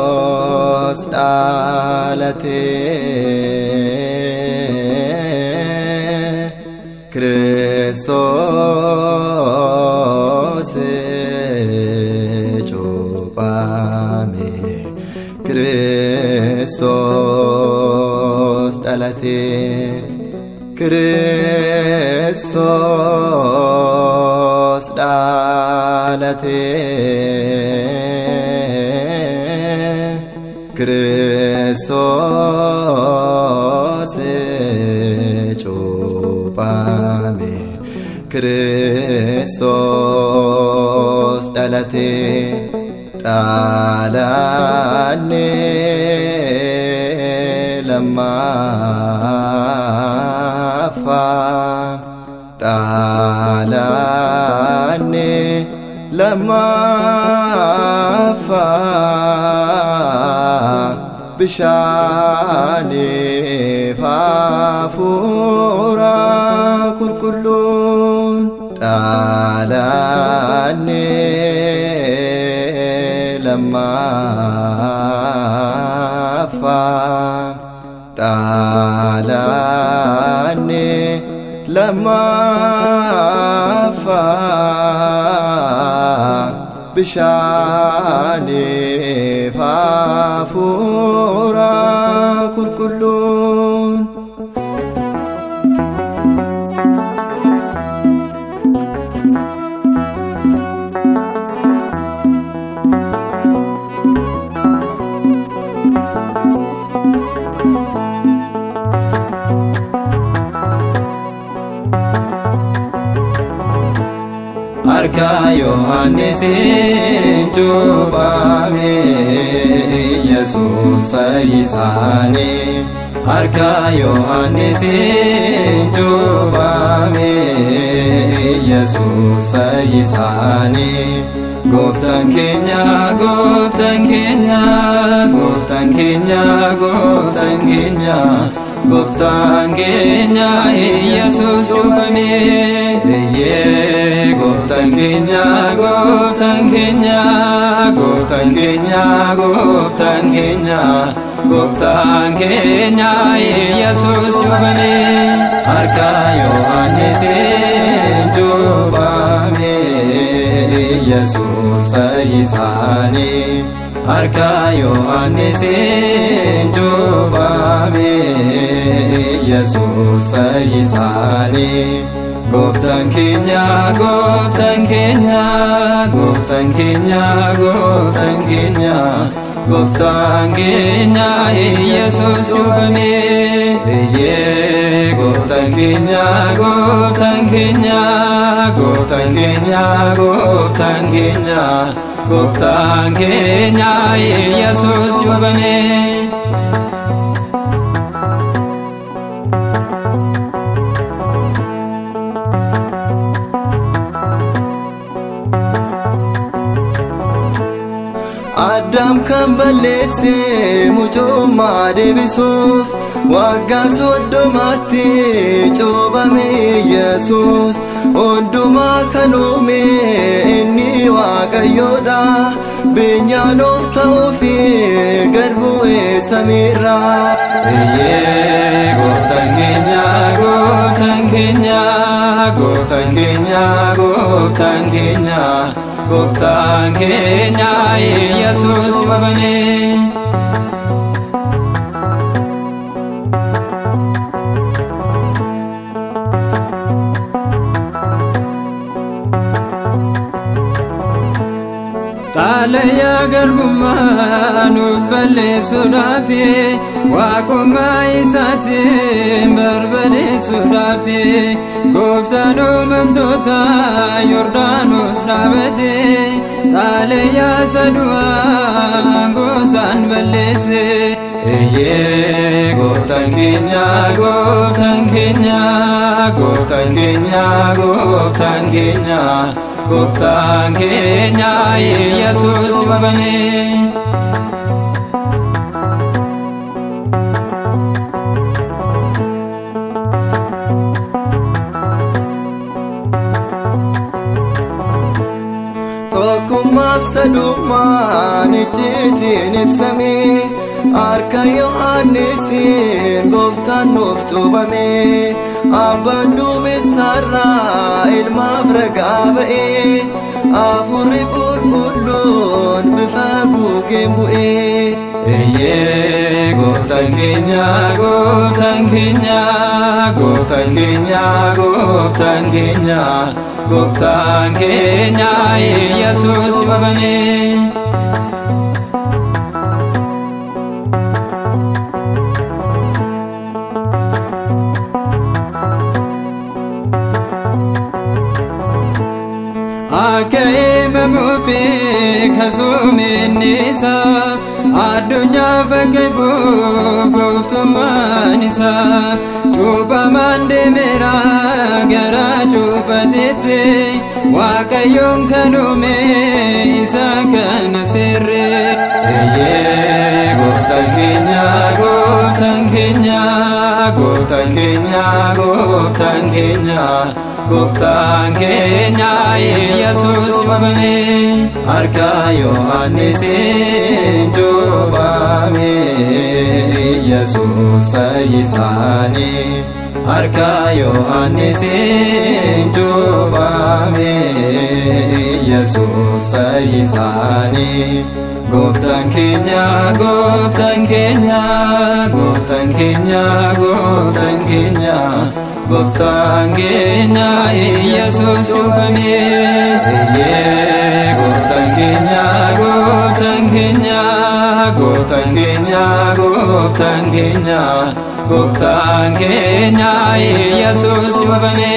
Kiristoos dhalate, Kiristoos cuuphame, Kiristoos dhalate, Kiristoos dhalate, Kiristoos cuuphame, Kiristoos dhalate, dhalanne lammaffaa, dhalanne lammaffaa, bishaaniif hafuura qulqulluun dhalanne lammaffaa, dhalanne lammaffaa, bishaaniif hafuura qulqulluun. Harka Yohaannisiin cuuphame Yesuus fayyisaani. Harka Yohaannisiin cuuphame Yesuus fayyisaani. Gooftaan keenya, gooftaan keenya, gooftaan keenya, gooftaan keenya, gooftaan keenya Yesuus cuuphame. Gooftaan keenya, gooftaan keenya, gooftaan keenya, gooftaan keenya, gooftaan keenya Yesuus cuuphame. Harka Yohaannisiin cuuphame Yesuus fayyisaani. Harka Yohaannisiin cuuphame Yesuus fayyisaani. Gooftaan keenya, gooftaan keenya, gooftaan keenya, gooftaan keenya, gooftaan keenya Yesuus cuuphame. Gooftaan keenya, gooftaan keenya, gooftaan keenya, gooftaan keenya, gooftaan keenya Yesuus cuuphame. Addaam kan balleesse mucummaa deebisuuf waggaa 30tti cuuphame Yesuus. Hundumaa kan uume inni Waaqayyoodha, beenyaan of ta'uufi gad bu'ee samiirraa. Gooftaan keenya, gooftaan keenya, gooftaan keenya, gooftaan keenya, gooftaan keenya Yesuus cuuphame. Xaalayaa garbummaa nuuf balleessuudhaaf, waaqummaa isaatiin barbadeessuudhaaf, gooftaan uumamtoota Yordaanos dhaabate, xaalayaa isa du'aa gosaan balleesse. Gooftaan keenya, gooftaan keenya, gooftaan keenya, gooftaan keenya, gooftaan keenya Yesuus cuuphame. Cuuphaan icciitiin ibsame, harka Yohaannisiin gooftaan nuuf cuuphame. Abbaan duumessarraa ilmaaf ragaa ba'e, Hafuurri qulqulluun bifa gugeen bu'e. Eeyyee, gooftaan keenya, gooftaan keenya, gooftaan keenya, gooftaan keenya, gooftaan keenya Yesuus cuuphame. Akka himamuufi kasuuminni isaa, addunyaa fakkeeffuuf gooftummaan isaa, cuuphamaan deemeera gara cuuphateetti, Waaqayyoon kan uume isa kana sirrii. Eeyyee, gooftaan keenya, gooftaan keenya, gooftaan keenya, gooftaan keenya, gooftaan keenya Yesuus cuuphame. Harka Yohaannisiin cuuphame Yesuus fayyisaanii. Harka Yohaannisiin cuuphame Yesuus fayyisaanii. Gooftaan keenya, gooftaan keenya, gooftaan keenya, gooftaan keenya, gooftaan keenya Yesuus cuuphame. Eeyyee, gooftaan keenya, gooftaan keenya, gooftaan keenya, gooftaan keenya, gooftaan keenya Yesuus cuuphame.